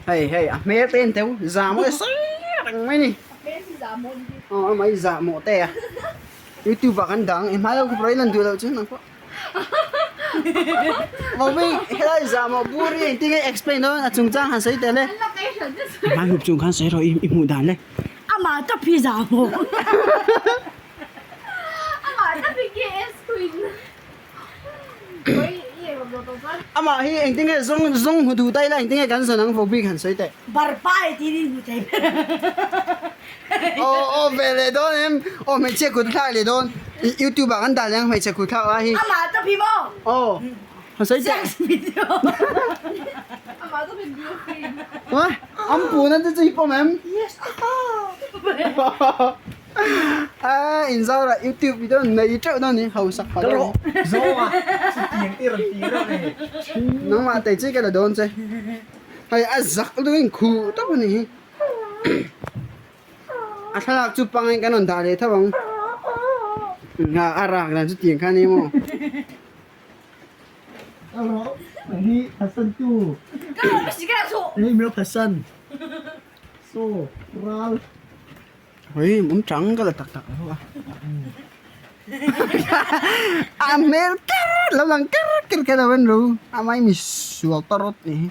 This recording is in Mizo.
Hei hei a hmel te en teu zah maw sawi reng mai ni. Aw amah hi zah mawh te a youtube ah kan dang i hmai lo khawp rawh i lan duh loh chu nang pawh. Mawmi helai zah mawh bur hi engtin nge explain dawn a chungchang han sawi tel e. I hmai hup chung khan sawi rawh i hmuh dan le. Amah tawp hi zah mawh. Amah tawp hi KS Queen. Amah hi engtin nge zawng zawng hmu duh ta ila engtin nge kan zawn ang vo bik han sawi teh. Barpai tiin in hmu thei ber. Aw aw ve leh dawn em. Aw hmeichhia kut a thlak leh dawn. Youtube ah kan dah leh ang hmeichhia kut thlak lai hi. Amah tawp hi maw? Aw han sawi teh. Sex video. Amah tawp hi blue film. Wah an puna te chu i pawm em? Yes aha. A inzara youtube video nei teuh dawn ni hausak pah dawn. Zawnga chutiang te rawn ti reuh e. Nangmah tei chi ka la dawn che. Hei a zak lutuk in khuh tawp a ni hi. A thlalak chu pangin kan rawn dah leh tho ang. A rak dan chutiang kha a ni maw. Hello, hi phasan tu. Hei milo phasan. So, ral. Hei awm chang ka la tak tak lo a. A hmel ker lo lang ker ker kher lo en ru. Amah hi mi sual ta rawt ni hi.